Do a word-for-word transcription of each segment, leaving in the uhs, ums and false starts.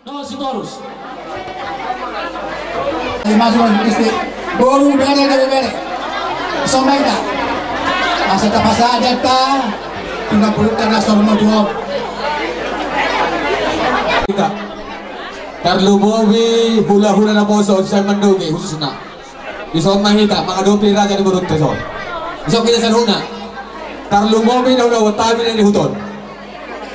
Dos, Sitorus. Masuk, masuk, istri. Boru, bere, bere, bere. Sonai ta. Asa tapasahat hita. Tunggal puluh tanah sorma dua. Hita. Tarlumobi hula-hula naposo, sian Mandongi khususna. Dison ma hita mangadopi raja ni borunta dison. Dison hita saluhutna. Tarlumobi na hula-hula nami na di huta on.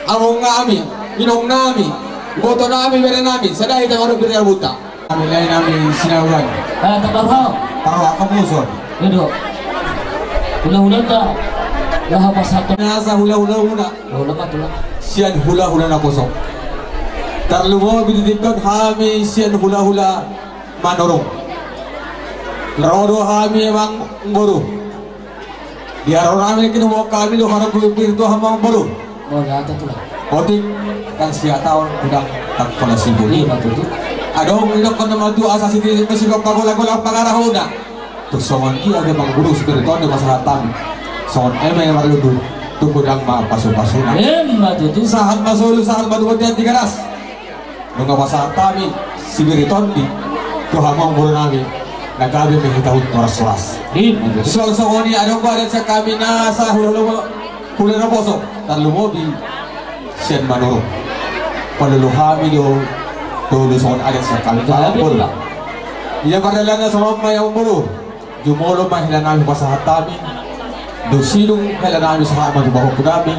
Among nami, inong nami, iboto nami, bere nami, sada hita mangadopi raja ni borunta. Nami, lae nami Sinaga. Eh, tabar ho. Tabar ho, kamu son. Ido. Hula-hula ta. Laha pasat. Nasa hula-hula muna. Hula-hula ma tulang. Sian hula-hula naposo. Tarlumobi di tingki on hami sian hula-hula Manurung. Ro do hami amangboru. Di haroro nami nangkin huboan hami do haroro pir tu amangboru. Oh, ya, tentu lah. Otik, kan sia taon, udah tak pala sibuk. Iya, betul tu. Adong, idokkon nama tu asa siti, mesti kau pagola-gola pangarahutna. Tu songon i ate amangboru, spiriton di pasahat hami. Songon i ma marlundu, tu godang ma pasu-pasuna. Emma tutu. Sahat ma solu, sahat ma tu bontean Tigaras. Nunga pasahat hami sibiriton di tu hamu amangboru nami, na gabe ma hita tu horas-horas. Ima tutu. Songon i adong do adat sian hami nasa hula-hula, hula naposo, tarlumobi sian Manurung. Parlolo hami do, do, do songon adat sian hami. Gabe, amangboru. Ia pardalanna songon i ma amangboru. Jumolo ma hela nami pasahat hami. Dung sidung hela nami sahat ma tu pahompu nami.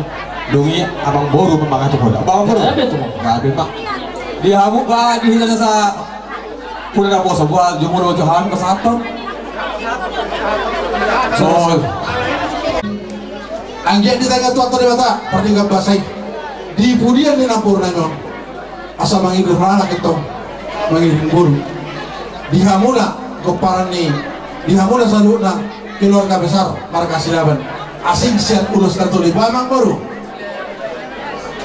Dung i amangboru ma mangatur holan. Amangboru. Gabe tu. Gabe ma. Di hamu ba di hita nasa hula naposo ba jumolo tu hami pasahat hami. So. Anggiat di tangan Tuhan Debata, pardenggan basa i. Di pudian ni namboru nami on. Asa mangido hurang antong, mangido boru. Di hamuna, gomparan ni, di hamuna saluhutna, keluarga besar, marga Silaban. Asing sian ulos na tolu i, ba amangboru.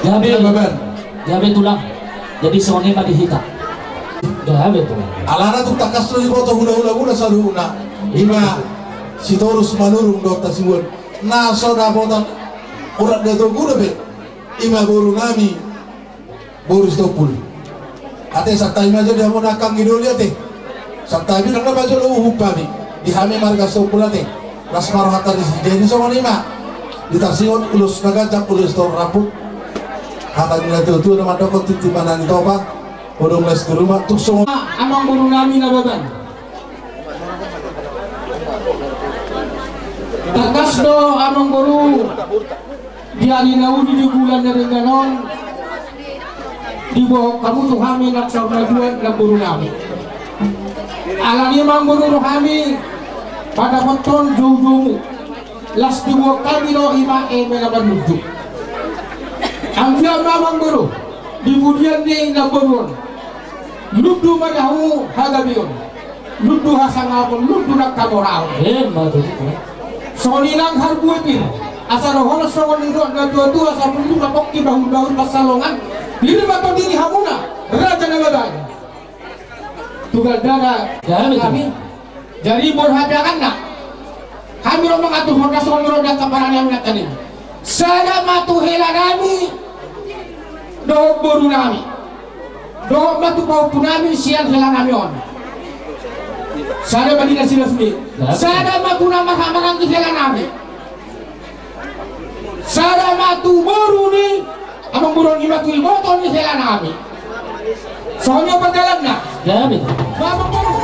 Gabe. Gabe, Baban. Gabe tulang. Jadi songon i ma di hita. Gabe tulang. Alana tung tangkas do diboto hula-hula muna saluhutna. Ima Sitorus Manurung dohot Hasibuan. Na so dapotan urat datu guru be. Ima boru nami. Boru Sitompul. Ate, santabi ma jo di hamu angka ni doli ate. Santabi, ndang na pajo do uhum hami. Di hami marga Sitompul ate. Las ma rohanta disi. Jadi songon i ma. Di tarsongon ulos na ganjang ulos torang ramput. Hata ni natua-tua na mandok tintin ma na nitopa. Bodong las tu ruma tuk songon. Amangboru nami Nababan. Tangkas do amangboru. Di ari na uli di bulan na denggan on, diboan hamu tu hami nang saur matua namboru nami. Alani i amangboru, roha hami mandapothon joujoumu. Las diboan hami do ima eme na marlundu. Anggiat ma amangboru, di pudian ni namboru on, lundu ma di hamu hagabeon. Lundu hasangapon, lundu nang hamoraon. Emma tutu. Songon i nang harbue pir. Asa dohonon songon nidok natua-tua, asa lundu ma pongki, bahul-bahul pansalongan. Pir ma tondi ni hamuna raja na babaen. Tugal dana. Ya, betul. Hami. Jadi boru hape anganna. Hami ro mangatur horda songon nidok ni angka paranian nangkaning. Sada ma tu hela nami dohot boru nami. Dohot ma tu pahompu nami sian hela nami on. Sada ma di nasida sude. Sada ma tu na marhahamaranggi hela nami. Sada ma tu boru ni amangboru on, ima tu iboto ni hela nami. Songon i ma pardalanna. Gabe. Amangboru.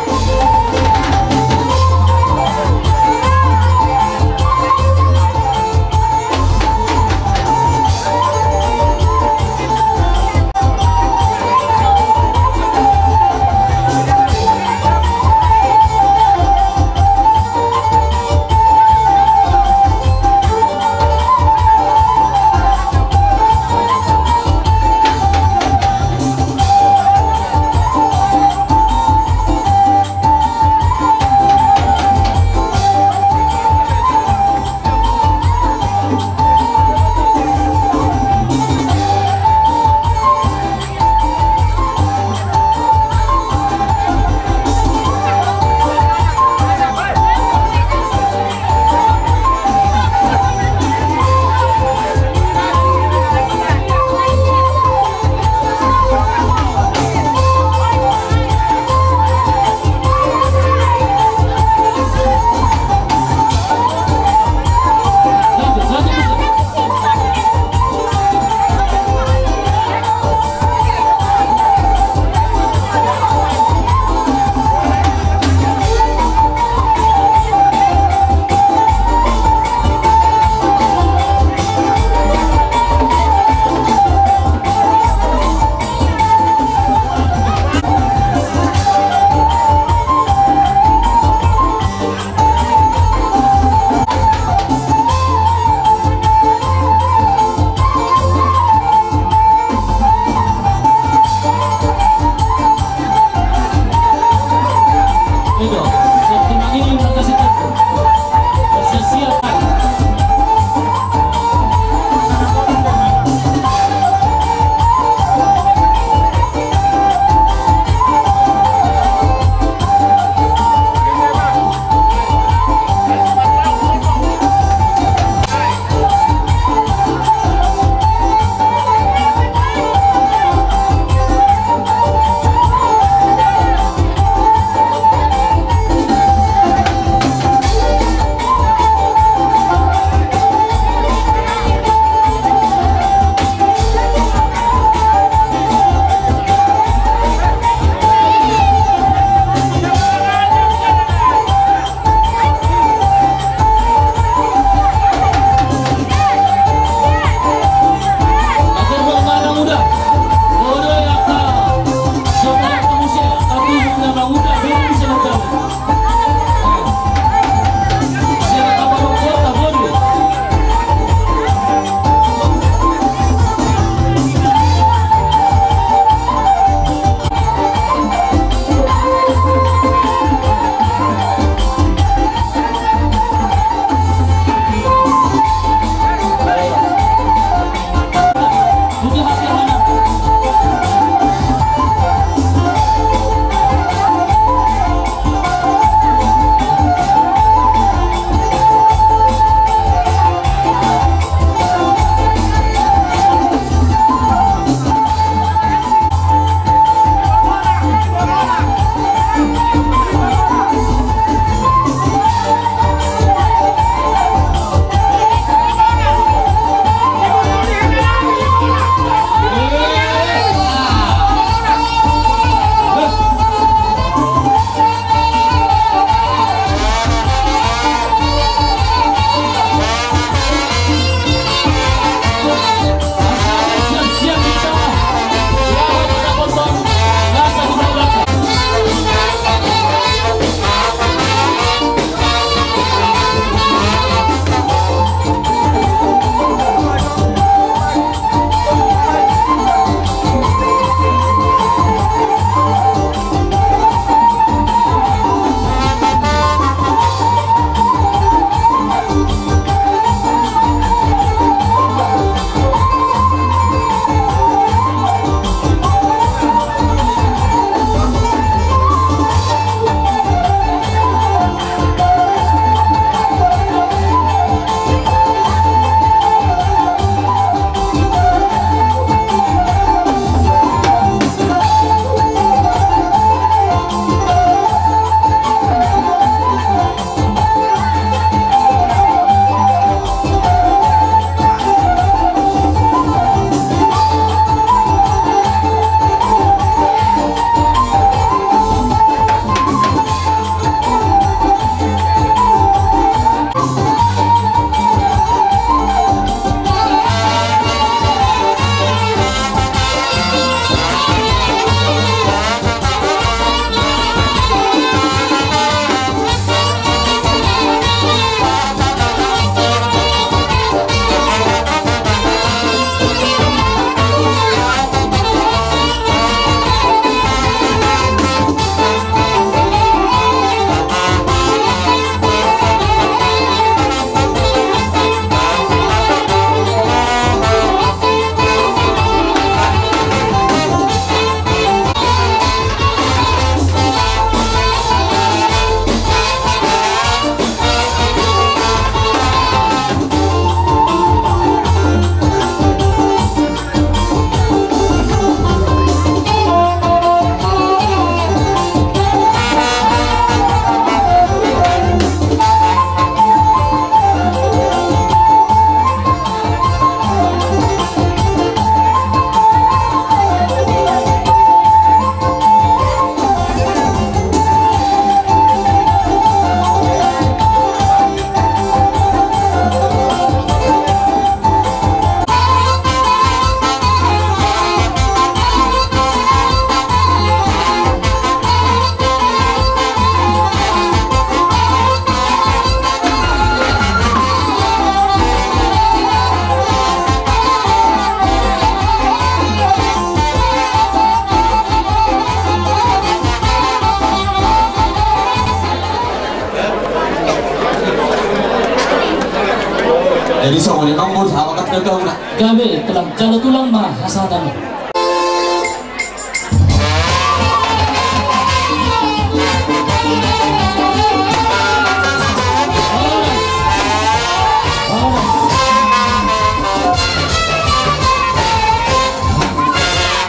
Jadi songon i ma, Amang Boru, sahat ma tulang. Gabe tulang, jalo tulang ma hasahatan.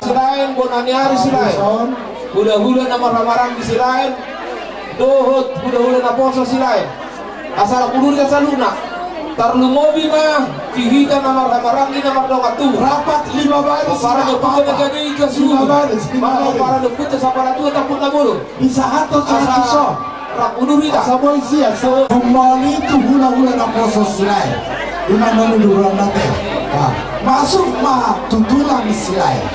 Silaen, bona ni ari Silaen. Hulahula na marhahamaranggi Silaen. Dohot hulahula naposo Silaen. Asa rap huduri hita saluhutna. Tarlumobi ma di hita na marhahamaranggi na mardongan tubu. Rapat lima baris. Pomparan ni ompunta na gabe i hasuhuton. Lima baris, lima baris. Pomparan ni ompunta Sabala Tua, Tambun na Bolon. Bisa hatop. Asa sahat. Rap huduri hita. Asa boi sian. Kembali tu hulahula naposo Silaen. Ima na nidok ni rohanta. Masuk ma tu tulang Silaen.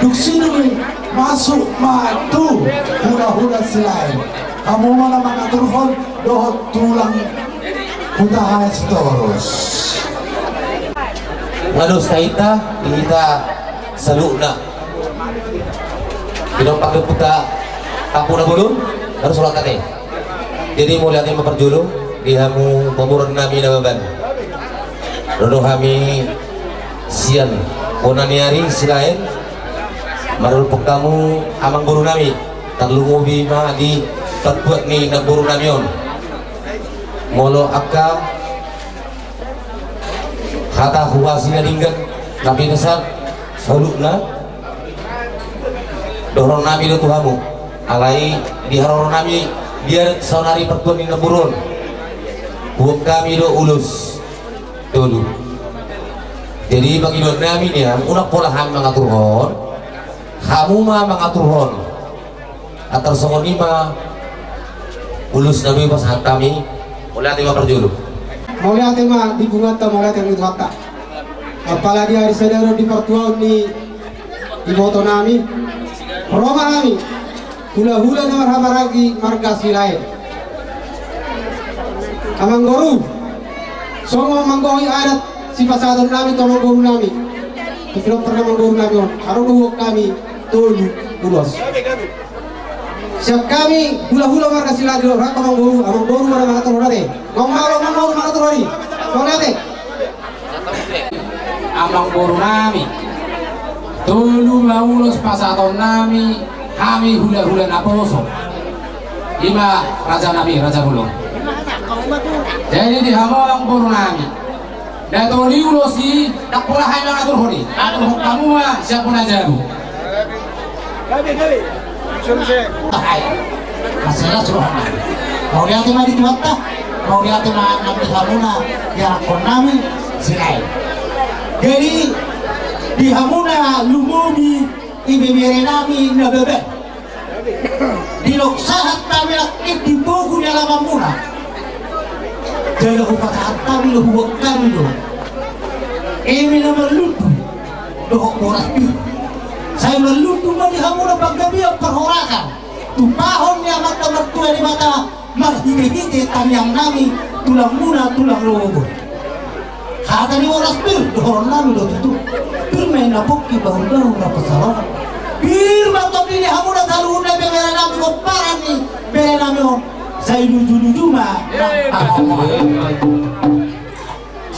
Dung sidung i, masuk ma tu hulahula Silaen. Hamu ma na mangaturhon dohot tulang Hutahaean Sitorus. Nga dos tahinta di hita saluhutna. Pinompar ni ompunta Tambun na Bolon, harus ulang kate. Jadi mauliate ma parjolo di hamu pamoruon nami Nababan. Ro do hami sian bona ni ari Silaen mandokkon hamu Amang Boru nami. Tarlumobi ma di parbuat ni namboru nami on. Molo angka hata huhuasi na denggan na pinasahat saluhutna, dohonon nami do tu hamu. Alai di haroro nami di adat saonari partuan ni namboru on, huboan hami do ulos tolu. Jadi pangidoan nami nian, unang pola hami mangaturhon, hamu ma mangaturhon. Antar songon i ma ulos na boi pasahat hami. Mauliate ma parjolo. Mauliate ma di punguanta, mauliate ma di Tuhanta. Apala di ari sadari on di partuaon ni iboto nami, ro ma hami hulahula na marhahamaranggi marga Silaen. Amang Boru, songon manggohi adat sipasahaton nami tu Amang Boru nami, tu pinompar ni Amang Boru nami on, adong do huboan hami tolu ulos. Sian hami hulahula marga Silaen, rap Amang Boru, Amang Boru ma na mangaturhon ate. Naung malo Amang Boru mangaturhon i. Mauliate. Amang Boru nami, tolu ma ulos pasahaton nami, hami hulahula naposo. Ima raja nami, raja bolon. Jadi di hamu Amang Boru nami, na tolu ulos i, ndang pola hami mangaturhon i. Aturhon hamu ma sian bona jabu. Ai, masih ada suruh. Mauliate ma di Tuhanta, mauliate ma nang di hamuna, diarakhon nami Silaen. Jadi di hamuna lumobi ibebere nami Nababan. Dilok sahat hami nangkin di pogu ni alamanmuna. Jala hupasahat hami do, huboan hami do eme na marlundu dohot boras pir. Sai marlundu ma di hamuna panggabean parhorasan, tupahon ni Amanta Martua Debata marhitehite tangiang nami, tulangmuna tulang Lobo. Hata ni boras pir, dohonon nami do tutu. Pir ma i na pongki, bahulbahul rap pansalongan. Pir ma tondi ni hamuna saluhutna ibebere nami, pomparan ni bere nami on. Sai lujuluju ma nang pangomoan.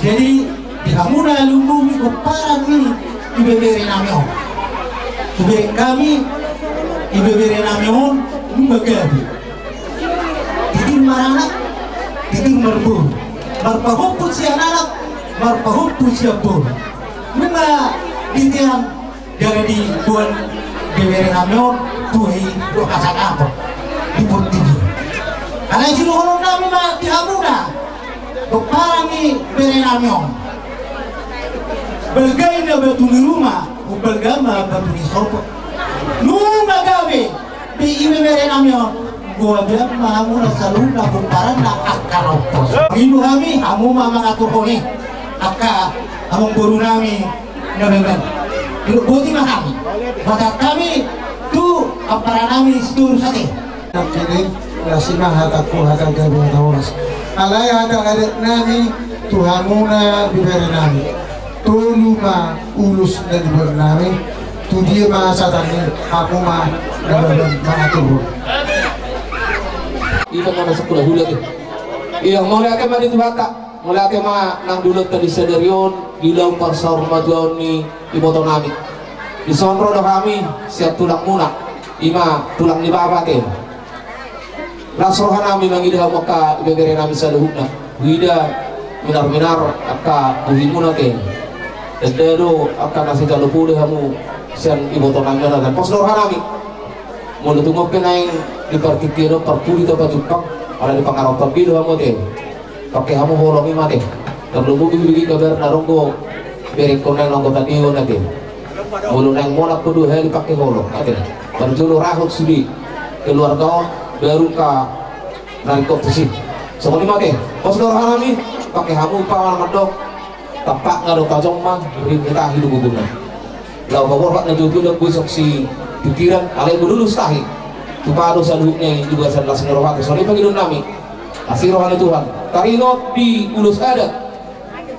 Jadi di hamuna lumobi pomparan ni ibebere nami on, hubereng hami ibebere nami on nunga gabe. Titir maranak, titir marboru, marpahompu sian anak, marpahompu sian boru. Nunga ditean jala diboan bebere nami on, tua i do hasangapon di portibi. Alai sidohonon nami ma di hamuna pomparan ni bere nami on. Balga i na batu ni ruma, umbalga ma batu ni sopo. Nunga gabe be ibebere nami on, gabean ma hamuna saluhutna pomparanna angka rompos. Ido hami, hamu ma mangaturhon i, angka amangboru nami Nababan. Didok boti ma hami. Pasahat hami tu ampara nami Sitorus ate. Nangkining las i ma hatangku, hata gabe hata horas. Alai hata adat nami tu hamuna bebere nami. Tolu ma ulos na diboan nami. Tu dia ma sahatna, hamu ma na baen mangaturhon. Ita ma na sungkun hulahula tu. Ia, mauliate ma di Tuhanta. Mauliate ma nang di ulaonta di sadari on, di ulaon parsaurmatuaon ni ibotonami. Dison ro do hami sian tulangmuna, i ma tulang ni bapa ate. Las rohanami mangida hamu angka ibeberenami saluhutna. Huida minar-minar angka bohimuna ate. Enda do angka na sijalo poda hamu sian ibotonami on ate. Pos do rohanami. Molo tung pe naeng di partingkian on parpudi tapajumpang, ala di pangaropan be do hamu ate. Pake hamu holong i ma ate. Tarlumobi hubege kabar na ro do berengkon naeng anggota dewan ate. Molo naeng monang pe dua hali pake holong ate. Parjolo rahut sude keluarga on, baru angka na ringkot tusi. Songon i ma ate. Pos do rohanami, pake hamu panganon mandok. Tampakna do tajom ma ring hita hidupna. Laho paborhat na jolo-jolo, gosok si pikiran, alai molo ulos tahi. Tupa do saluhutna i di bagasan las ni roha ate, songon i pangidoannami. Asi roha ni Tuhan. Taringot di ulos adat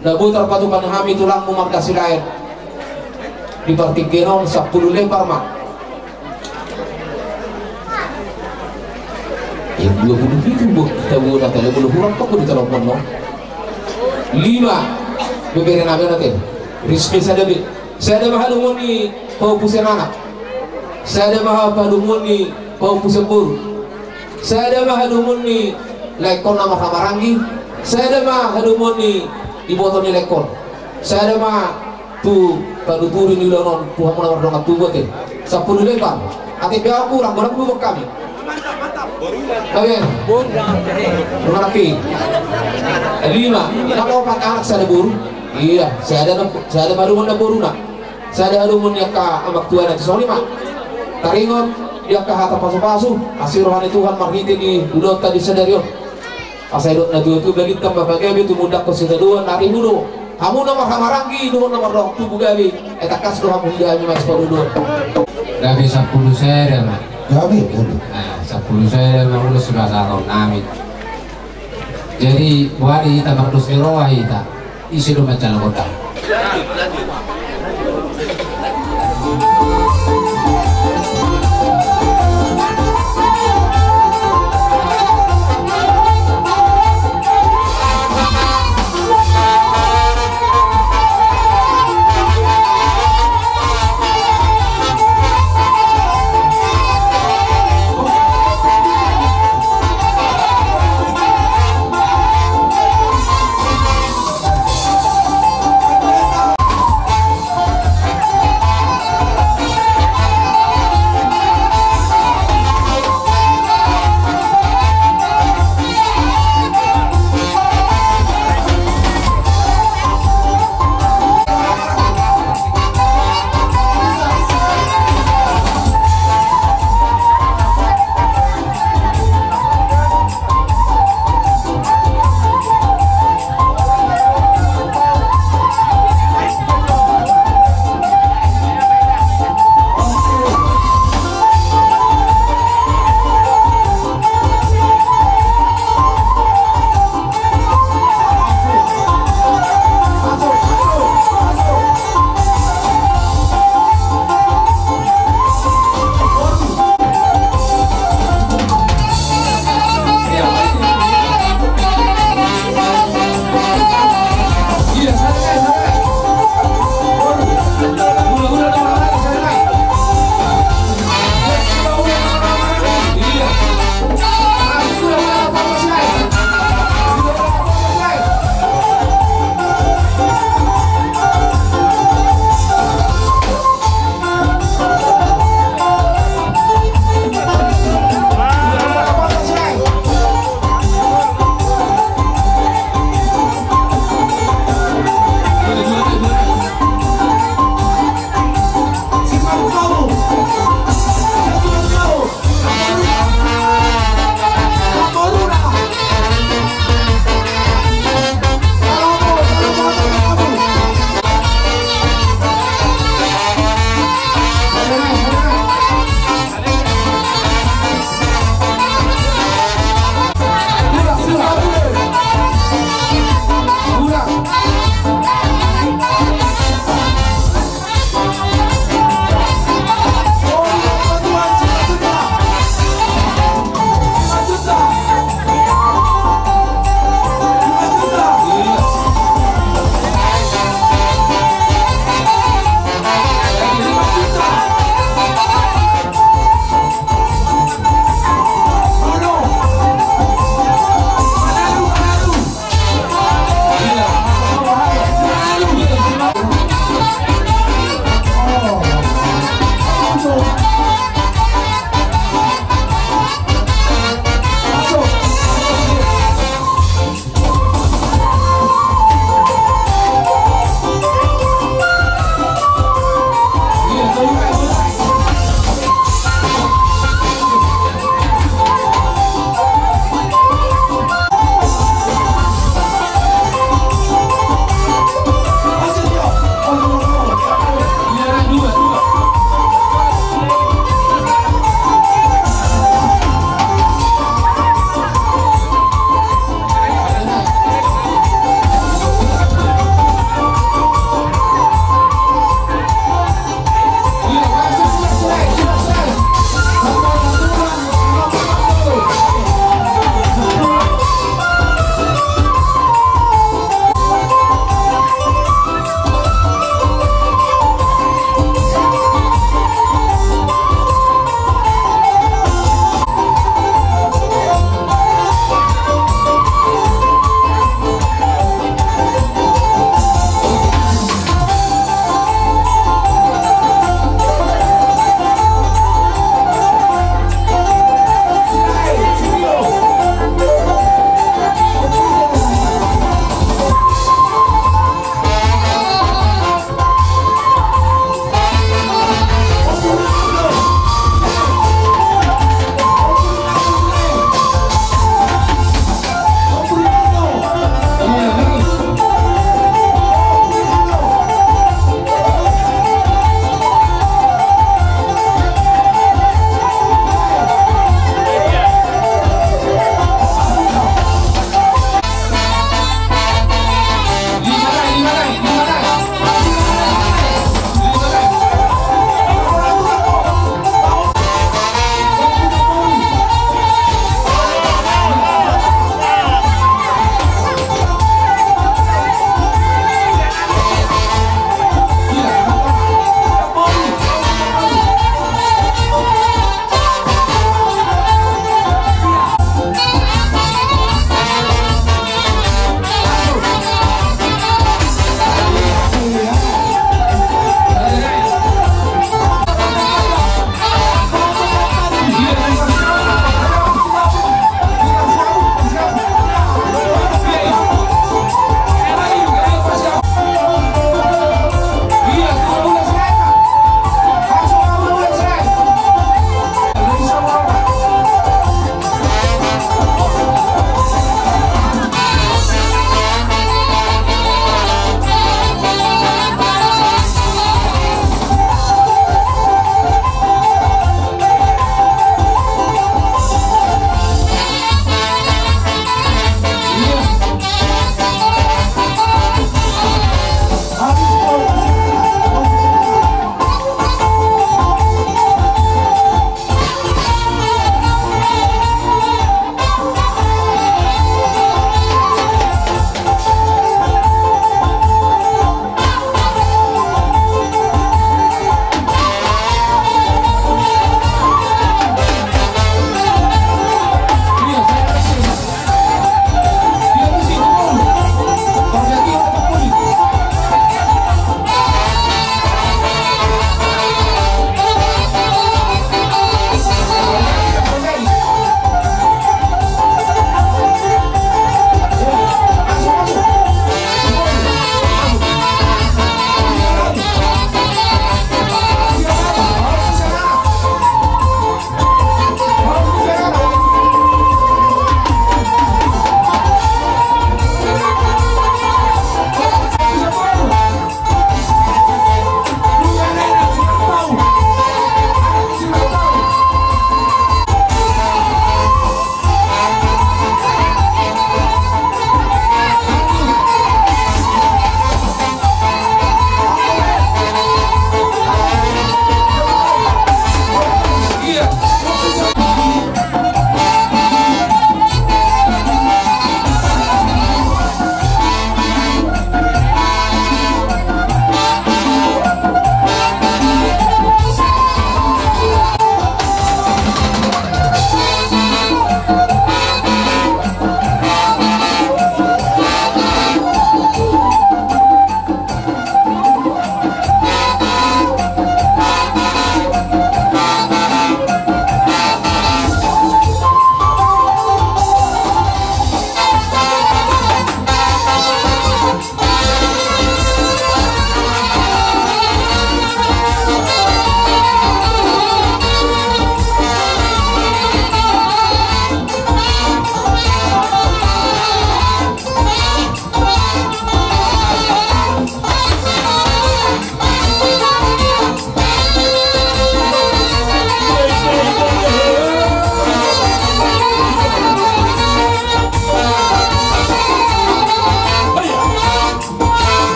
na boi tarpatupa hami tulangmu marga Silaen. Di partingkian on sampulu lembar ma. Yang dua puluh pitu buah kita buat ate, molo hurang toko di talong mono. Lima. Beberenami on ate. Risme sada be. Sada ma hadomuan ni paupus ni anak. Sada ma hadomuan ni paupus ni boru. Sada ma hadomuan ni laengkon na marhahamaranggi. Sada ma hadomuan ni iboto ni laengkon. Sada ma tu panuturi ni ulaon on, tu hamu na mardongan tubu ate. Sampulu lembar. Ate pe au kurang, godang bubuk hami. Oke. Rumah laki. Lima. Kan opat anak sada boru. Iya, sada na, sada ma hadomuan na boruna. Sada hadomuan ni angka amang tuana, songon i ma. Taringot di angka hata pasu-pasu, asi roha ni Tuhan marhite di ulaonta di sadari on. Asa didok na tua-tua, balintang ma pagabe, tumundalhon sitadoan, na ribu do hamu na marhahamaranggi dohot na mardongan tubu gabe. Ai tangkas do hamu, huida hami ma sipadodoan. Gabe sampulu sada ma. Gabe, gabe. Ah, sampulu sada ma ulos sipasahatonnami. Jadi boha do hita, mardos ni roha hita. Ise do manjalo gondang.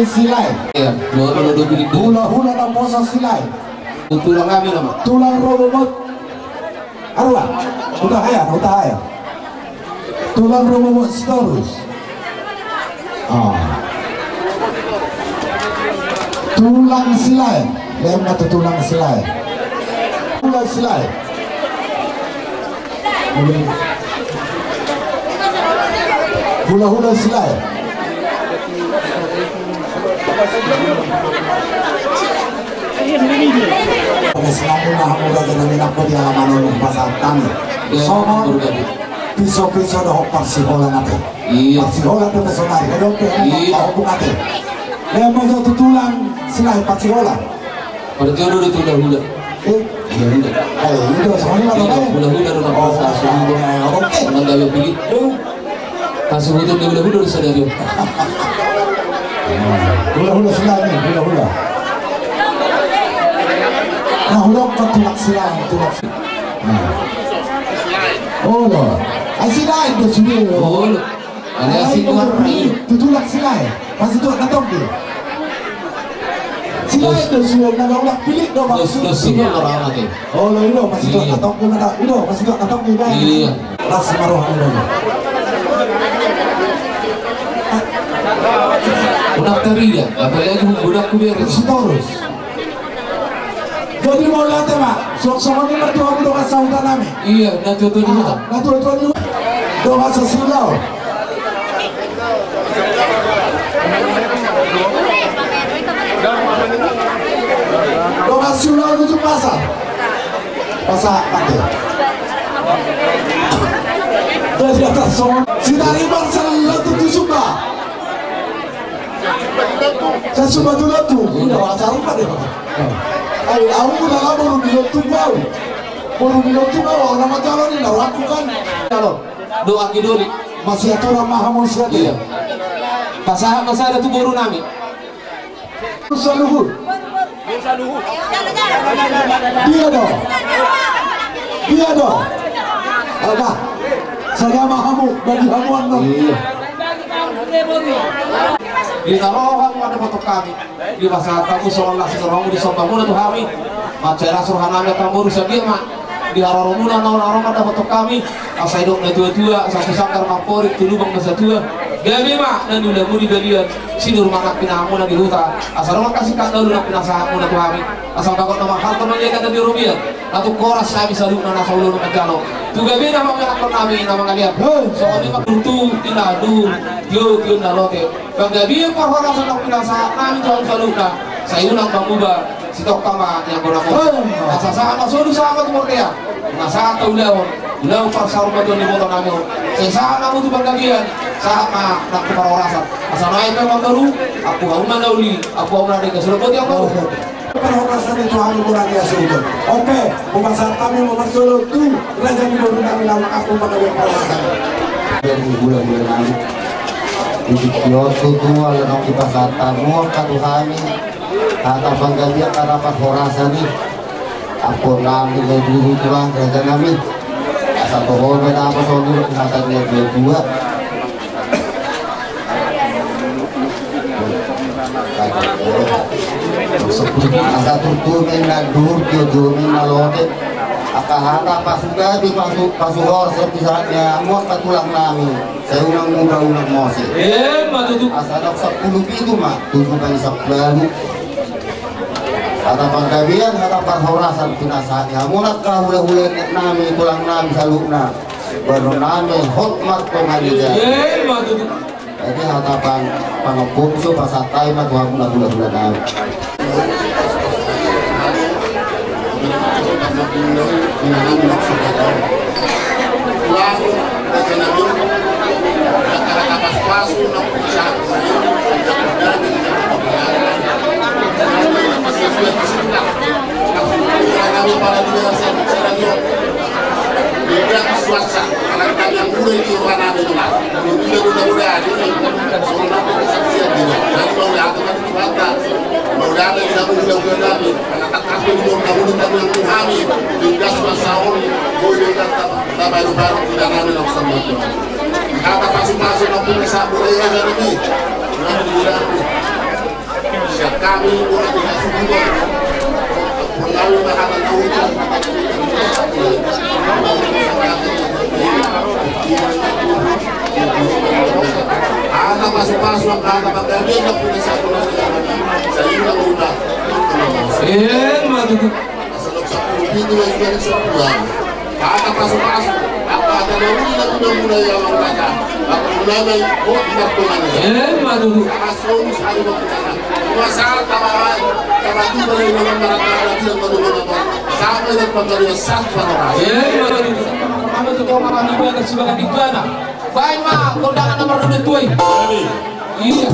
Silae. Iya, dua, dua, dua bilik. Hula-hula naposo Silae. Tulang hami nama. Tulang Rorobot. Arua. Uta haya, uta haya. Tulang Rorobot Sitorus. Ah. Tulang Silae. Lem ma tu tulang Silae. Tulang Silae. Hula-hula Silae. Oke, selamat malam, udah jadi minat di halaman rumah pasaran. Songon piso-piso dohot parsiholan ate. Iya. Parsiholan dope sonari, dope. Iya. Mau buka ate. Dia mau satu tulang Silae parsiholan. Parjodo do tu hula-hula. Eh? Hula-hula. Eh, hula-hula do na. Oke. Hasuhuton ni hula-hula do sadari on. Hula-hula Silae ni, hula-hula. Nah, hula kan tulang Silae, tulang Silae. Nah. Oh, lo. Ai Silae do sude. Oh, lo. Ada si tuan pilih, tu tulang Silae. Pasti tuan datang ke. Silae do suan, na tulang pilih do, Bang. Dos, dos, dos, orang lagi. Oh, lo, ido, pasti tuan datang ke, ido, pasti tuan datang ke, Bang. Iya. Las maroh, ido. Udah teri ya, apalagi budak ku beres. Sitorus. Jadi mauliate ma, songon i ma tu hamu dongan sahuta nami. Iya, na tua-tua ni huta. Na tua-tua ni huta. Dongan sasiulaon. Dongan siulaon ujung pasar. Pasar mate. Jadi atas songon. Sitariban selalu tutu suka. Sasuba tu lotu. Ina wasa rupa de. Ai au na boru ni lotu au. Boru ni lotu au, au nama calon ni na waktu kan. Calon. Doa kidoli. Masih aturan maha manusia dia. Pasahat ma sada tu boru nami. Saluhut. Dia do. Dia do. Ada. Sada ma hamu, bagi hamu annon. Iya. Di tano hamu ada foto kami. Di pasahat hamu songon las ni rohamu, disomba muna tu hami. Mansai las roha nami angka boru, sadia ma di haroro muna na ro mandapothon hami. Asa didok na tua-tua, sapu sanggar mamporik tu lubang na satua. Gabe ma na niula muna di balian, sinur ma na pinahan muna di huta. Asa dong angka singkat na ulu na pinasahat muna tu hami. Asa bagot na manghalto manjaga na di robean. Na tung horas hami saluhutna na saulolo manjalo. Tu gabe na mangianakhon hami na mangalean. Songon i ma turtu, ina, duhut, tio, tio na lote. Panggabean parhorasan na pinasahat nami tu hamu saluhutna, sai unang manguba, sitongka ma nian godang on. Asa sahat ma solu sahat ma tu bontean, na sahat ma ulaon, ulaon parsaurmatuaon ni iboto nami on. Sai sahat ma hamu tu panggabean, sahat ma nang tu parhorasan. Asa nuaeng pe ma boru, ampu hamu ma na uli, ampu hamu ma na denggan, sudah boti ampu. Parhorasan i tu hamu godang ni hasuhuton. Oke, hupasahat hami ma parjolo tu raja ni boru nami na mangampu panggabean parhorasan. Dari hula-hula nami. Di tingki on tutu ala naung dipasahat hamu angka tu hami hata panggabean, hata parhorasan i. Ampuon nami na di tulang raja nami. Asa toho ma na pasonggul hata ni na tua-tua. Asa turtu ma i na duhut, tio, tio ma i na lote. Angka hata pasugabe, pasu, pasuhoras, sahat ni hamu angka tulang nami. Sai unang muba unang mose. Emma tutu. Asa dok sampulu pitu ma, tutu ma i sampulu ualu. Hata panggabean, hata parhorasan pinasahat ni hamu angka hula-hula nami, tulang nami saluhutna. Boru nami hot martonga ni jari. Emma tutu. Jadi hata pang, pangompung so pasahat hami ma tu hamu na hula-hula nami. Suasa, anak kami yang muda itu, anak itu lah. Muda, muda, muda, ini. Soalnya aku kesaksian dia. Jadi mau datang kan Bata, mau datang di kampung, muda-muda kami. Anak tak apa itu, kamu di kampung yang kami. Di gas masaon, boy, di kata, tak baru-baru, tidak ada yang sama. Kata pasu-pasu, kampung sapu, ya, kan ini. Nah, di dalam. Kami mulai dari sini, mulai dari hata tahu. Hata pasu-pasu, hata panggabean, hata panggabean, hata panggabean. Saya juga udah. Eh, mantap. Asal sampulu pitu lagi dari sebulan. Hata pasu-pasu, angka hata na uli na guna-guna i amang raja. Angka ulama i, hot martongan i. Eh, mantap. Sahat solu sari martongan. Dua saat tabaran, tabati balai na marata na bilang madongan apa. Sampai dan panggabean sahat parora. Eh, mantap. Apa tu kau makan di mana, sibakan di mana? Baen ma kondangan na mardudu tuai. Iya. Iya.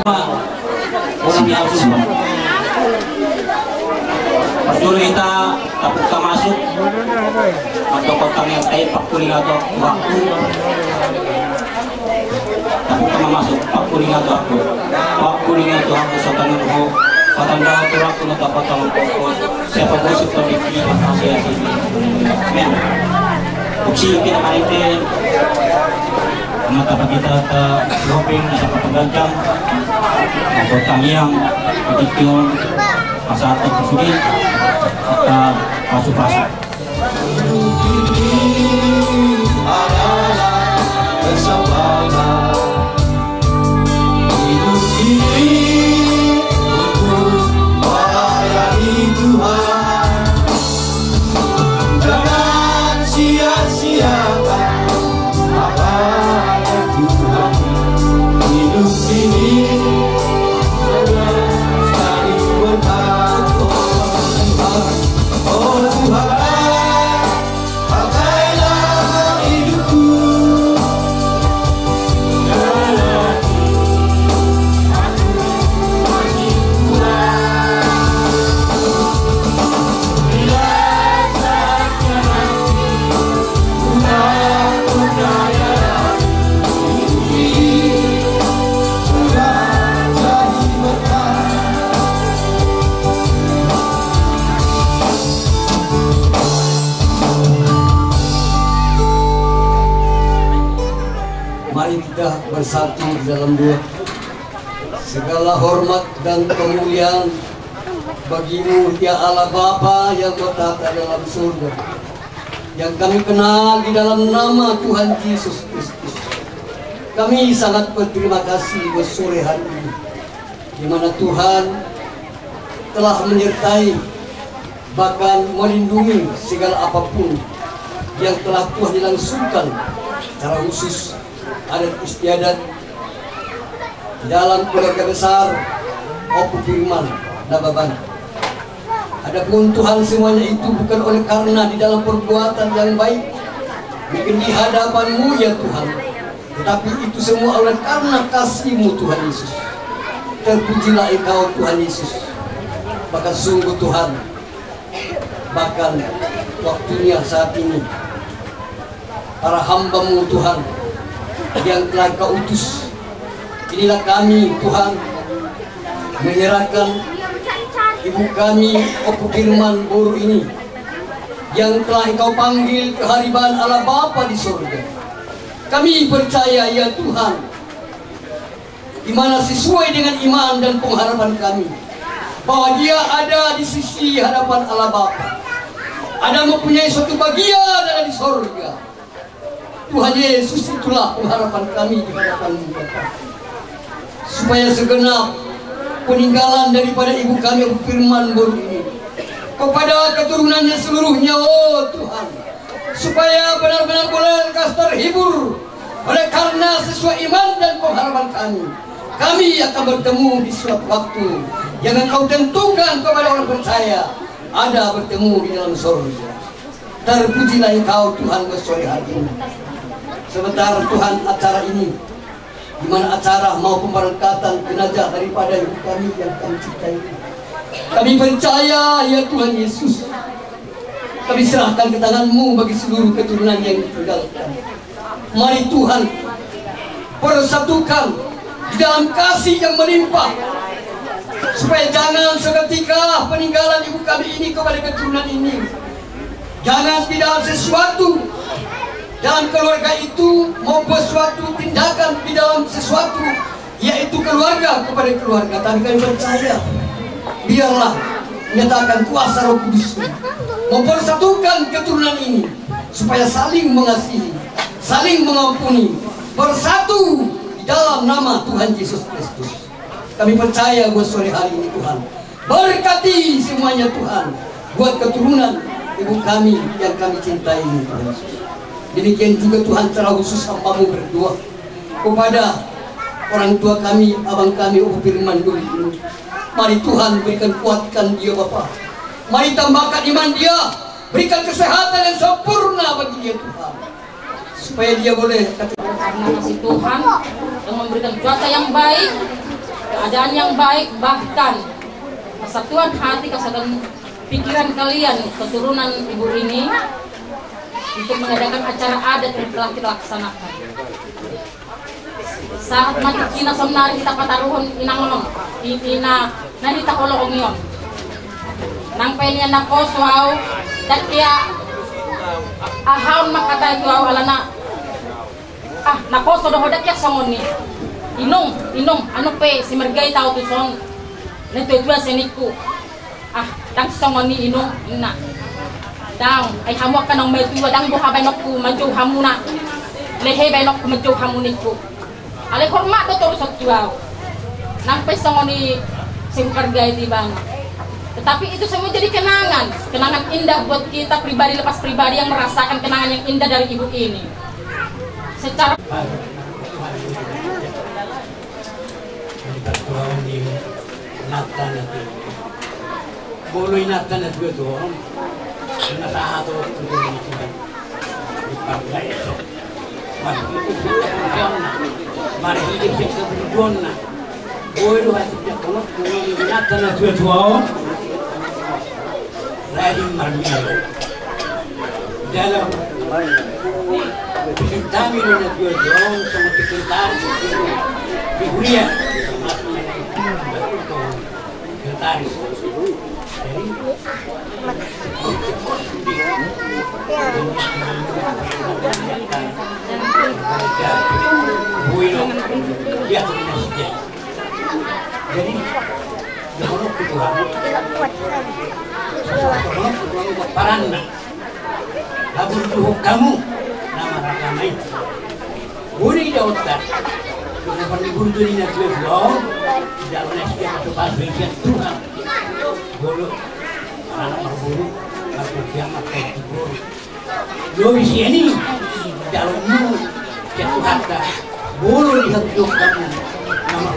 Ah. Orang yang harus Parjolo hita, tapungka masuk. Mantong kota ni atai, pakuling atau waktu. Tapungka masuk, pakuling atau aku. Pakuling atau aku, satangan ho. Patanda atau aku, nata patang pokok. Siapa bosok tadi di makasih ya sini. Men. Uksi kita main. Mata kita ta loping, nata patang gancang. Atau tangiang, petition. Pasahat tu sude, angka pasu-pasu. Hidup ini untuk melayani Tuhan. Jangan sia-siakan apa yang Tuhan hidup ini hanya sekali berkat. Oh Tuhan, pakailah hidupku. Bersatu di dalam doa. Segala hormat dan kemuliaan bagi-Mu, ya Allah Bapa yang bertahta dalam surga, yang kami kenal di dalam nama Tuhan Yesus Kristus. Kami sangat berterima kasih buat sore hari ini, di mana Tuhan telah menyertai, bahkan melindungi segala apapun yang telah Tuhan langsungkan secara khusus adat istiadat di dalam keluarga besar Ompu Firman Nababan. Adapun Tuhan, semuanya itu bukan oleh karena di dalam perbuatan yang baik, mungkin di hadapan-Mu ya Tuhan, tetapi itu semua oleh karena kasih-Mu Tuhan Yesus. Terpujilah Engkau Tuhan Yesus. Bahkan sungguh Tuhan, bahkan waktunya saat ini, para hamba-Mu Tuhan yang telah Engkau utus, inilah kami Tuhan menyerahkan ibu kami Ompu Firman Boru ini yang telah Engkau panggil ke hariban Allah Bapa di sorga. Kami percaya ya Tuhan, di mana sesuai dengan iman dan pengharapan kami, bahwa dia ada di sisi hadapan Allah Bapa, ada mempunyai suatu bagian ada di sorga. Tuhan Yesus, itulah pengharapan kami di hadapan-Mu Bapa, supaya segenap peninggalan daripada ibu kami Ompu Firman Boru ini kepada keturunannya seluruhnya, oh Tuhan, supaya benar-benar boleh lekas terhibur oleh karena sesuai iman dan pengharapan kami. Kami akan bertemu di suatu waktu yang Engkau tentukan kepada orang percaya, ada bertemu di dalam sorga. Terpujilah Engkau Tuhan, buat sore hari ini. Sementara Tuhan, acara ini, di mana acara mau pemberangkatan jenazah daripada ibu kami yang kami cintai, kami percaya ya Tuhan Yesus, kami serahkan ke tangan-Mu bagi seluruh keturunan yang ditinggalkan. Mari Tuhan, persatukan di dalam kasih yang melimpah, supaya jangan seketika peninggalan ibu kami ini kepada keturunan ini, jangan di dalam sesuatu dalam keluarga itu membuat suatu tindakan di dalam sesuatu, yaitu keluarga kepada keluarga. Tapi kami percaya, biarlah nyatakan kuasa Roh Kudus mempersatukan keturunan ini, supaya saling mengasihi, saling mengampuni, bersatu di dalam nama Tuhan Yesus Kristus. Kami percaya buat sore hari ini, Tuhan. Berkati semuanya, Tuhan, buat keturunan ibu kami yang kami cintai ini, Tuhan Yesus. Demikian juga, Tuhan, secara khusus hamba-Mu berdoa kepada orang tua kami, abang kami, Ompu Firman Boru ini. Mari Tuhan berikan, kuatkan dia, Bapa. Mari tambahkan iman dia, berikan kesehatan yang sempurna bagi dia, Tuhan, supaya dia boleh. Karena kasih Tuhan yang memberikan cuaca yang baik, keadaan yang baik, bahkan kesatuan hati, kesatuan pikiran kalian, keturunan ibu ini, untuk mengadakan acara adat yang telah kita laksanakan. Sahat ma tingkina saonari hita pataruhon inang on, i-, ina na hita holongi on. Nang pe nian naposo au, dang hea, aha on mangkatai tu au alana, ah, naposo do ho, dang hea songon i. Inong, inong, anu pe, Simargait au tuson. Natua-tua se ningku. Ah, dang songon i, inong, ninna. Dang, ai hamu angka naung matua, dang boha baenonku manjou hamuna. Lehe baenonku manjou hamu, ningku. Alai hormat do toruson tu au. Nang pe songon i, sai huhargai ibana. Tetapi itu semua jadi kenangan, kenangan indah buat kita pribadi lepas pribadi yang merasakan kenangan yang indah dari ibu ini. Secara Mari berdoa di Nata nanti. Bolo inanta na dua tu on. Na sahat tu dua ni tuan. Di panggai. Mari itu dua ni tuan. Mari itu kita berdoa na. Bolo hati dia kono, bolo inanta na dua tu on. Rajin marmio. Dalam kami do na dua tu on, sama sekretaris di huria. Sekretaris. Jadi, Boy do Paranna. Haburjuhon hamu na maragama i. Boi idaonta. Dohot ni burju ni na tuatua on. Idaon na sian pasu-pasu sian Tuhan. Bolo. Anak marboru. Markerja, markerja boru. Lobi sian i. Idaonmu. Sian Tuhanta. Bolo dihaburjuhon hamu. Nama.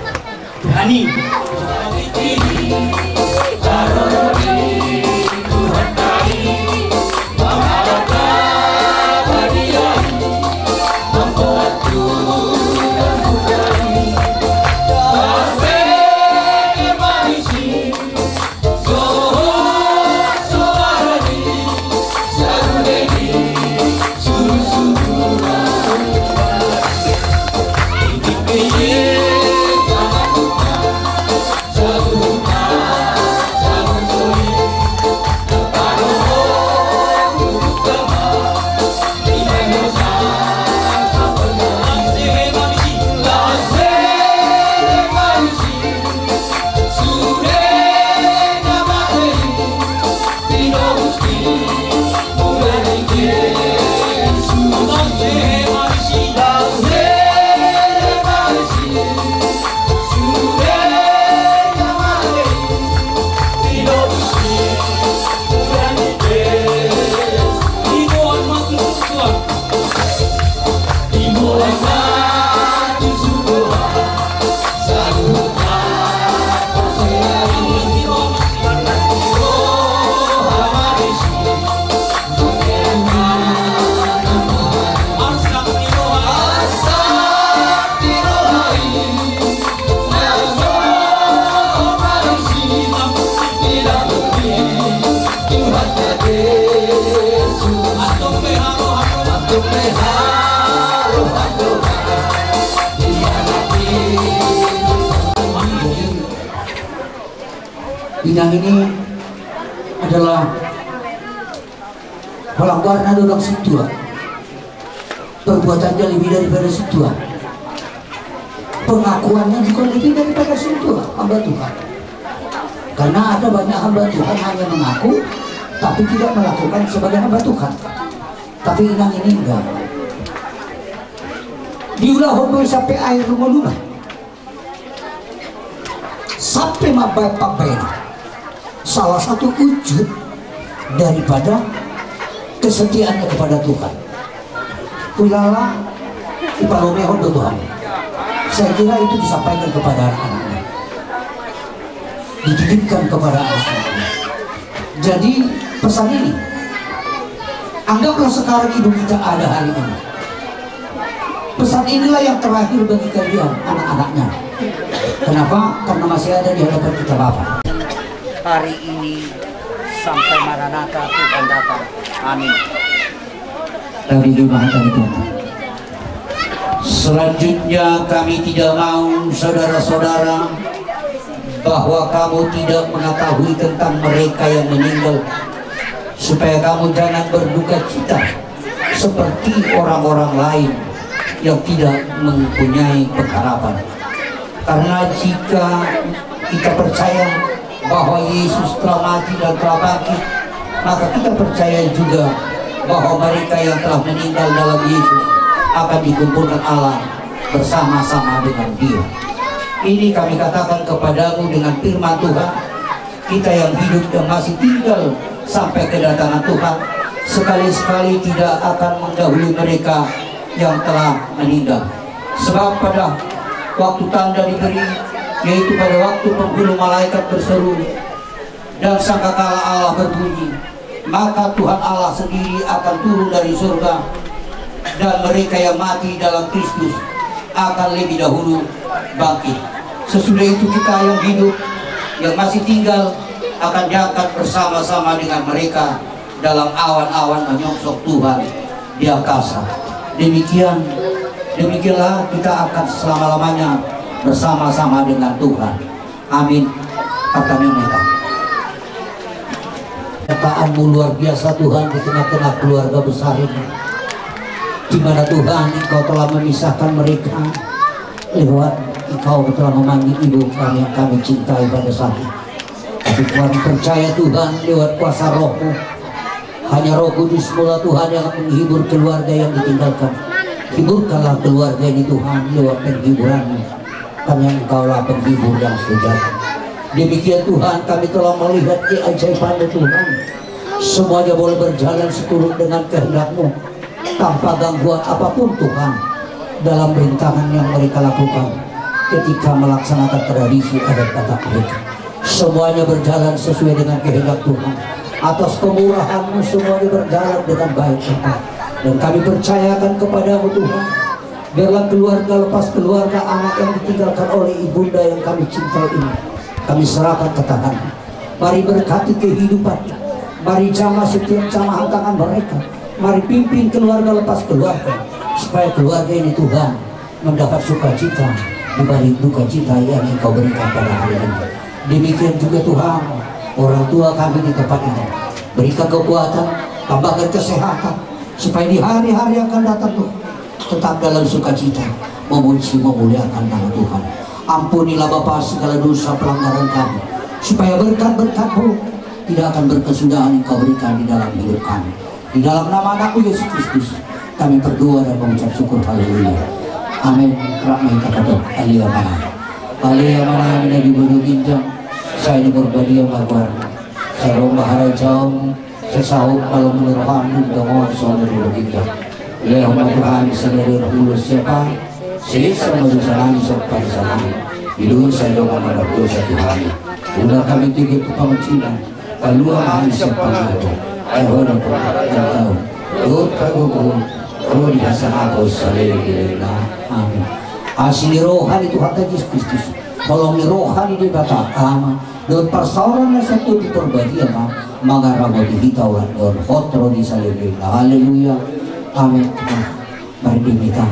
Inang ini adalah pelanggar na dodang sintua. Perbuatannya lebih daripada sintua. Pengakuannya juga lebih daripada sintua, hamba Tuhan. Karena ada banyak hamba Tuhan hanya mengaku, tapi tidak melakukan sebagai hamba Tuhan. Tapi inang ini enggak. Diulahon do i sampe aek luma-luma. Sampe mambaen pambaenan. Salah satu wujud daripada kesetiaannya kepada Tuhan. Ulala, ipalomehon do Tuhan. Saya kira itu disampaikan kepada anak-anaknya. Dititipkan kepada anak-anaknya. Jadi, pesan ini, anggaplah sekarang ibu kita ada hari ini. Pesan inilah yang terakhir bagi kalian, anak-anaknya. Kenapa? Karena masih ada di hadapan kita Bapa. Hari ini sampai Maranatha, Tuhan datang. Amin. Kami juga akan itu. Selanjutnya, kami tidak mau, saudara-saudara, bahwa kamu tidak mengetahui tentang mereka yang meninggal, supaya kamu jangan berduka cita seperti orang-orang lain yang tidak mempunyai pengharapan. Karena jika kita percaya bahwa Yesus telah mati dan telah bangkit, maka kita percaya juga bahwa mereka yang telah meninggal dalam Yesus akan dikumpulkan Allah bersama-sama dengan Dia. Ini kami katakan kepadamu dengan firman Tuhan, kita yang hidup dan masih tinggal sampai kedatangan Tuhan, sekali-sekali tidak akan mendahului mereka yang telah meninggal. Sebab pada waktu tanda diberi, yaitu pada waktu penghulu malaikat berseru, dan sangkakala Allah berbunyi, maka Tuhan Allah sendiri akan turun dari surga, dan mereka yang mati dalam Kristus akan lebih dahulu bangkit. Sesudah itu kita yang hidup, yang masih tinggal, akan diangkat bersama-sama dengan mereka dalam awan-awan menyongsong Tuhan di angkasa. Demikian, demikianlah kita akan selama-lamanya bersama-sama dengan Tuhan. Amin. Pertanyaan kita. Ciptaanmu luar biasa, Tuhan, di tengah-tengah keluarga besar ini, di mana, Tuhan, Engkau telah memisahkan mereka lewat Engkau telah memanggil ibu kami yang kami cintai pada saat ini. Kami percaya Tuhan lewat kuasa Roh-Mu. Hanya Roh Kudus-Mu lah Tuhan yang menghibur keluarga yang ditinggalkan. Hiburkanlah keluarga ini Tuhan lewat penghiburan-Mu. Karena Engkaulah penghibur yang sejati. Demikian Tuhan, kami telah melihat keajaiban-Mu Tuhan. Semuanya boleh berjalan seturut dengan kehendak-Mu, tanpa gangguan apapun Tuhan, dalam rintangan yang mereka lakukan ketika melaksanakan tradisi adat Batak mereka. Semuanya berjalan sesuai dengan kehendak Tuhan. Atas kemurahan-Mu semuanya berjalan dengan baik Tuhan. Dan kami percayakan kepada-Mu Tuhan. Biarlah keluarga lepas keluarga, anak yang ditinggalkan oleh ibunda yang kami cintai ini, kami serahkan ke tangan. Mari berkati kehidupan. Mari jamah setiap jamahan tangan mereka. Mari pimpin keluarga lepas keluarga, supaya keluarga ini Tuhan mendapat sukacita di balik duka cita yang Engkau berikan pada hari ini. Demikian juga Tuhan, orang tua kami di tempat ini, berikan kekuatan, tambahkan kesehatan, supaya di hari-hari akan datang Tuhan tetap dalam sukacita, memuji memuliakan nama Tuhan. Ampunilah Bapa segala dosa pelanggaran kami, supaya berkat-berkat-Mu tidak akan berkesudahan Engkau berikan di dalam hidup kami. Di dalam nama Anak-Mu Yesus Kristus kami berdoa dan mengucap syukur. Haleluya. Amin. Rap ma hita patok. Ale Ama nami. Ale Ama nami na di banua ginjang, sai diparbadia ma goar-Mu. Sai ro ma harajaon-Mu. Sai saut ma lomo ni roha-Mu di tonga on songon na di banua ginjang. Lehon ma Tuhan sadari on ulos siap an. Sesa ma dosa nami siap parisan nami. Di dosa dongan na mardosa Tuhan. Unang hami tigor tu pangunjunan. Palua ma hami sian pangago. Ai Ho do pangarajaon, dohot hagogoon, ro di hasangapon saleleng ni lelengna. Amin. Asi ni roha ni Tuhanta Jesus Kristus, holong ni roha ni Debata Ama, dohot parsaoran na santun di Parbadia ma mangaramoti hita ulaon on hot ro di saleleng ni lelengna. Haleluya. Amin. Mari di mita.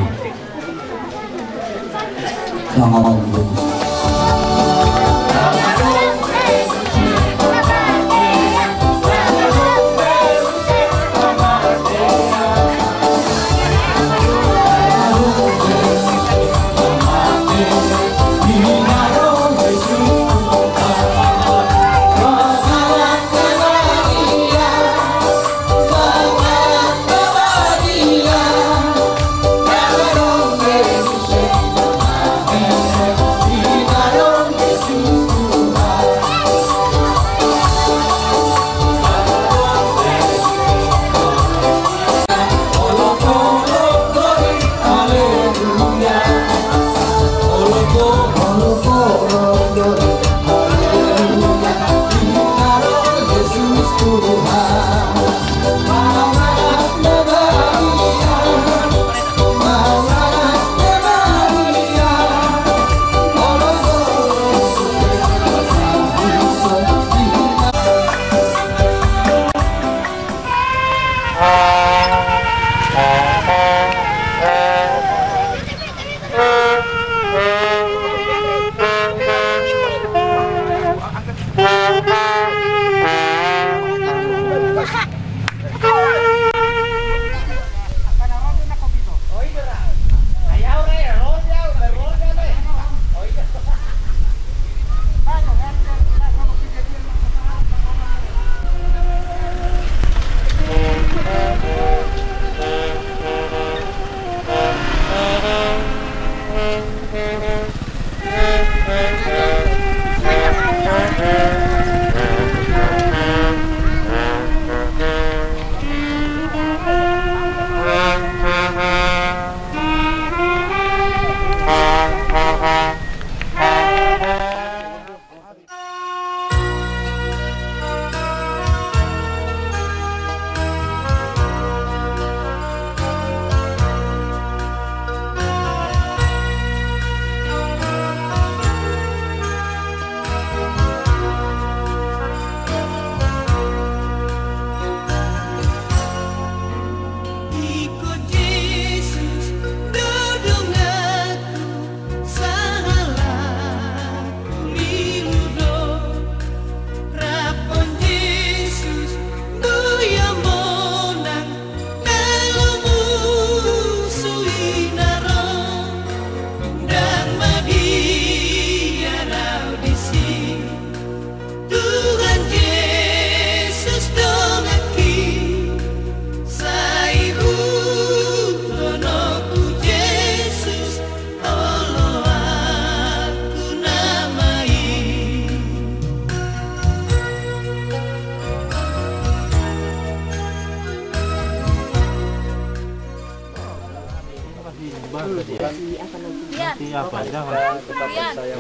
Nanti apa? Jangan. Tetap percaya.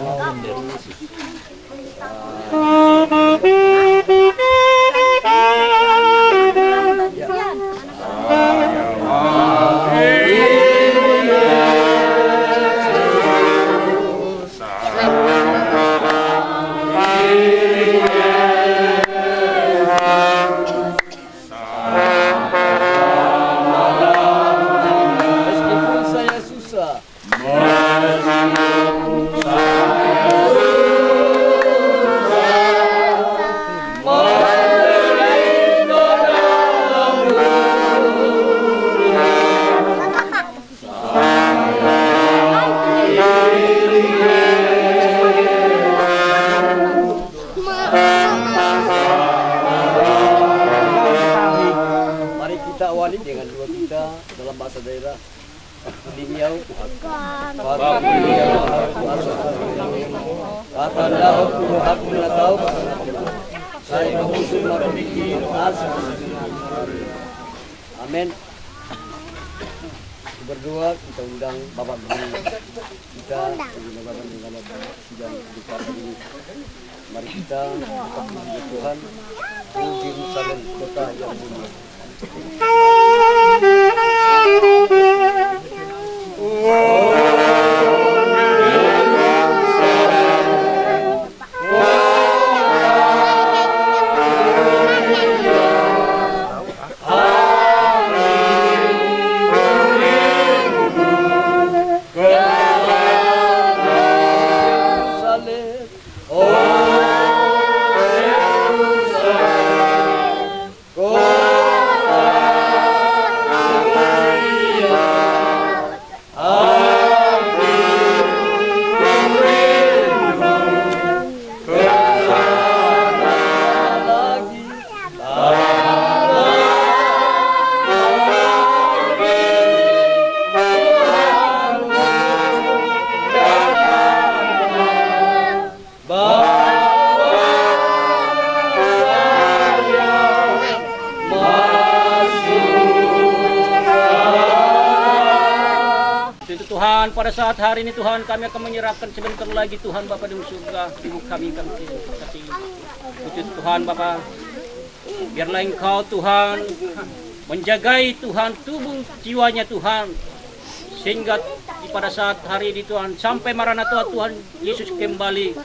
Meskipun saya susah. Mari kita awali dengan doa kita dalam bahasa daerah. Dingin au. Hata na hot tu hak na tau. Sai mamusul marpikir asal. Amin. Berdoa, kita undang Bapak Guru kita, Guru Bapak Guru, Bapak Sidang Buka ini. Mari kita tetap memuji Tuhan. O Yerusalem, kota yang mulia. Tuhan, pada saat hari ini, Tuhan, kami akan menyerahkan sebentar lagi, Tuhan, Bapa di surga, tubuh kami, kami kasih. Puji Tuhan, Bapa. Biarlah Engkau, Tuhan, menjagai, Tuhan, tubuh jiwanya, Tuhan. Sehingga di pada saat hari ini, Tuhan, sampai Maranatha, Tuhan Yesus kembali,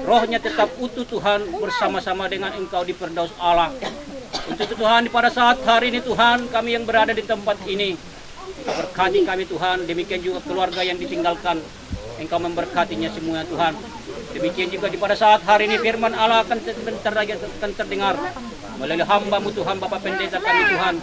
rohnya tetap utuh, Tuhan, bersama-sama dengan Engkau di Firdaus A'la. Untuk itu, Tuhan, di pada saat hari ini, Tuhan, kami yang berada di tempat ini, berkati kami, Tuhan, demikian juga keluarga yang ditinggalkan. Engkau memberkatinya semua, Tuhan. Demikian juga di pada saat hari ini firman Allah akan ter-, ter-, akan terdengar melalui hamba-Mu, Tuhan, Bapak Pendeta kami, Tuhan.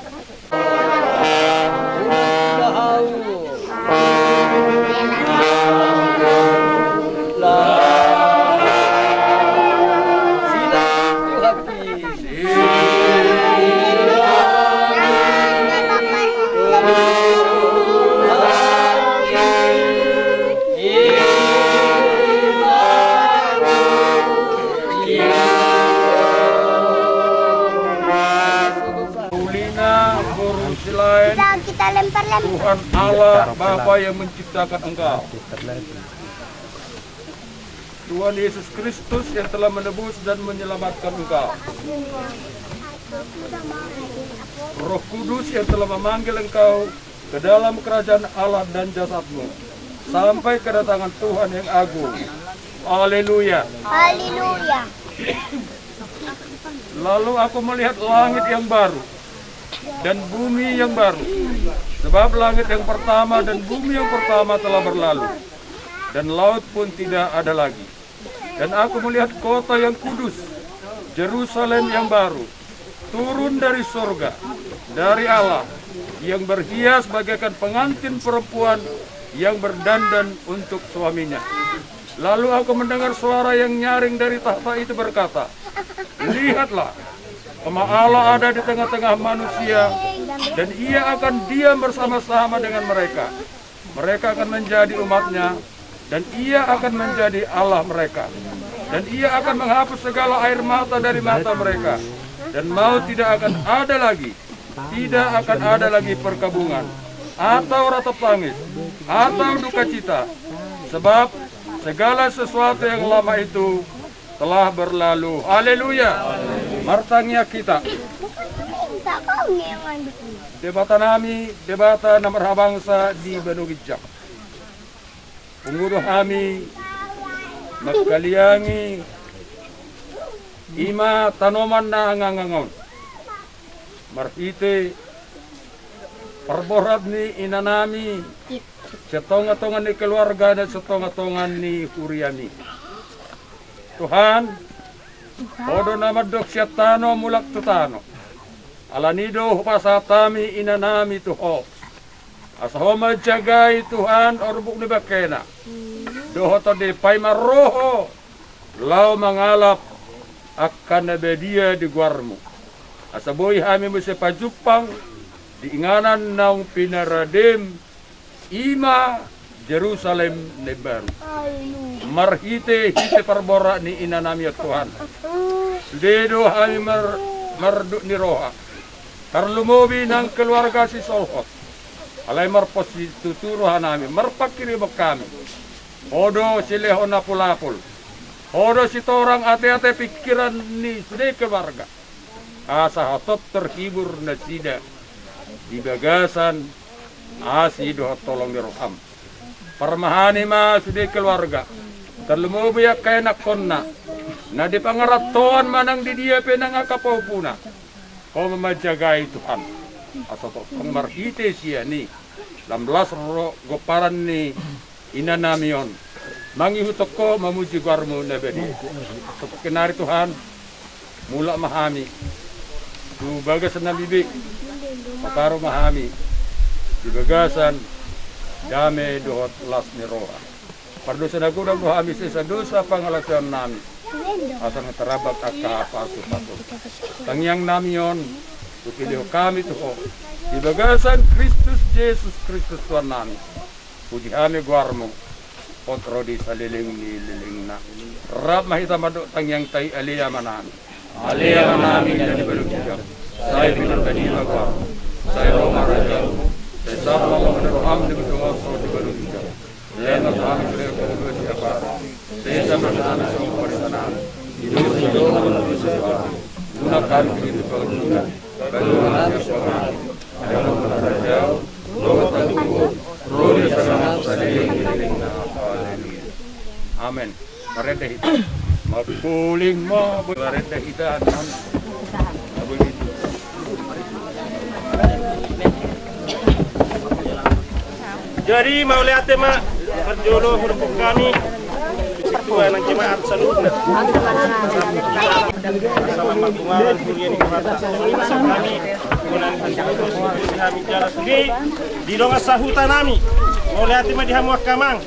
Ulina boru silaen. Kita, kita lempar-lempar. Tuhan Allah, Bapa yang menciptakan engkau. Tuhan Yesus Kristus yang telah menebus dan menyelamatkan engkau. Roh Kudus yang telah memanggil engkau ke dalam kerajaan Allah dan jasadmu, sampai kedatangan Tuhan yang agung. Haleluya. Haleluya. Lalu aku melihat langit yang baru dan bumi yang baru, sebab langit yang pertama dan bumi yang pertama telah berlalu, dan laut pun tidak ada lagi. Dan aku melihat kota yang kudus, Jerusalem yang baru, turun dari surga, dari Allah, yang berhias bagaikan pengantin perempuan yang berdandan untuk suaminya. Lalu aku mendengar suara yang nyaring dari tahta itu berkata, "Lihatlah, Kemah Allah ada di tengah-tengah manusia, dan Ia akan diam bersama-sama dengan mereka. Mereka akan menjadi umat-Nya, dan Ia akan menjadi Allah mereka. Dan Ia akan menghapus segala air mata dari mata mereka, dan maut tidak akan ada lagi. Tidak akan ada lagi perkabungan, atau ratap tangis, atau dukacita, sebab segala sesuatu yang lama itu telah berlalu. Haleluya. Martangiang hita. Debata nami, Debata na marhabangsa di banua ginjang, pungu do hami mangkaliangi i ma tanoman na angangang on marhite parborat ni inanami sian tongatonga ni keluargana, sian tongatonga ni huriami. Tuhan, Ho do na mandok sian tano mulak tu tano. Alani do hupasahat hami inanami tu Ho, asa Ho manjagai, Tuhan, orbuk ni bangkena dohot tondipa, paima ro Ho laho mangalap angka na badia di goarMu, asa boi hami muse pajumpang di inganan naung pinaradem, i ma Jerusalem na imbaru. Marhitehite parborat ni inanami on, Tuhan, sude do hami mar-, mardut ni roha tarlumobi nang keluarga sisolhot. Alai marpos situtu rohanami, marpanghirimon hami. Ho do silehon apulapul. Ho do sitorang ateate, pingkiran ni sude keluarga, asa hotop terhibur nasida di bagasan asi dohot holong ni rohaM. Parmahani ma sude keluarga, tarlumobi angka ianakhonna na di pangarantoan manang di dia pe nang angka pahompu-Na. Ho ma manjagai, Tuhan, asa tongtong marhite sian i lam las ro gomparan ni inanami on mangihuthon Ho, mamuji goarMu na badia. Songon i nari, Tuhan, mulak ma hami tu bagas nami be, pataru ma hami di bagasan dame dohot las ni roha. Pardosa na godang do hami, sesa dosa pangalaosion nami, asa nunga tarabak angka pasupasu. Tangiang nami on hupilihon hami tu Ho di bagasan Kristus Jesus Kristus Tuhan nami. Puji hami goarMu, hot ro di saleleng ni lelengna. Rap ma hita mandok tangiangta i: Ale Amanami, Ale Amanami na di banua ginjang, sai pinarbadia ma goarMu, sai ro ma harajaonMu, sai saut ma lomo ni rohaM di banua tonga on so di banua ginjang. Lehon ma tu hami sadari on hangoluan siapari. Sesa ma tu hami songon panesanami di dosa ni jolma na mangolu tu hami. Unang hami tinggal di pangunjunan. Paluahon hami sian pangago. Ai Ho do harajaon, dohot hagogoon, ro di hasangapon saleleng ni lelengna. Haleluya. Amen. Marende hita. Mangkuling ma, marende hita. Jadi mauliate ma parjolo hudok hami ketua nang jemaat saluhutna. Sama-sama huria ni Tuhanta. Hami, hami jala sude di dongan sahuta nami. Mauliate ma di hamu angka amang.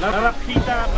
Rap hita.